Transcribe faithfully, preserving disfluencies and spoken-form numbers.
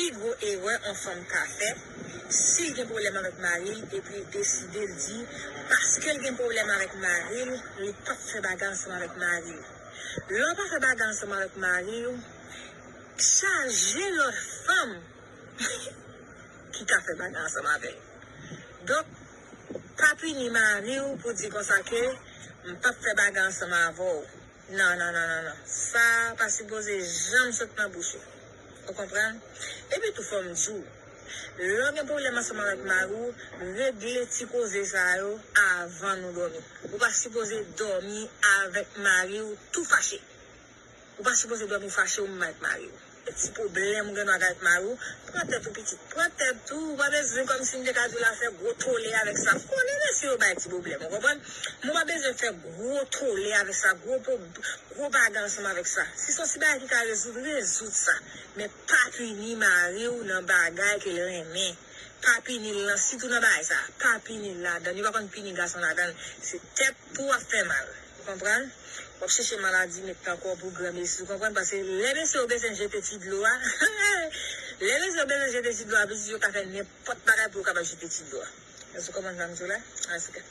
Pi gwo erè yon fanm ka fè, si l gen pwoblèm avèk mari l epi l deside l di paske l gen pwoblèm avèk mari l, li p ap fè bagay ansanm avèk mari l. Lè w pa fè bagay ansanm avèk mari w, chaje lòt fanm ki ka fè bagay ansanm avè l. Donk, pa pini mari w pou di konsa ke m p ap fè bagay ansanm avè w. Non, non, non, non, non. Sa pa sipoze janm sot nan bouch ou. Ou konprann? Epi tou fò m di w, lè w gen pwoblèm ansanm avèk mari w, regle ti koze sa yo avan nou dòmi. Ou pa sipoze dòmi avèk mari w tou fache. Ou pa sipoze dòmi fache ou menm avèk mari w. Ti pwoblèm ou gen dwa gen avèk mari w, pran tèt ou pitit. Pran tèt ou, ou pa bezwen kòmsi m te ka di w la fè gwo tole avèk sa. M konnen mesye yo bay ti pwoblèm, ou konprann? Men ou pa bezwen fè gwo tole avèk sa, gwo pwob-, gwo bagay ansanm avèk sa. Si se yon ti bagay ki ka rezoud, rezoud sa. Men pa pini mari w nan bagay ke l renmen. Pa pini l nan, sitou nan bagay sa. Pa pini l ladan. Yo pa konn pini gason ladan. Se tèt pou w ap fè mal. Ou konprann? W ap chèche maladi met nan kò w pou granmesi. Ou konprann? Paske lè mesye yo bezwen jete ti dlo a, lè mesye yo bezwen jete ti dlo a, pitit yo ka fè nenpòt bagay pou yo kapab jete ti dlo a. Èske w konprann sa m di w la? Èske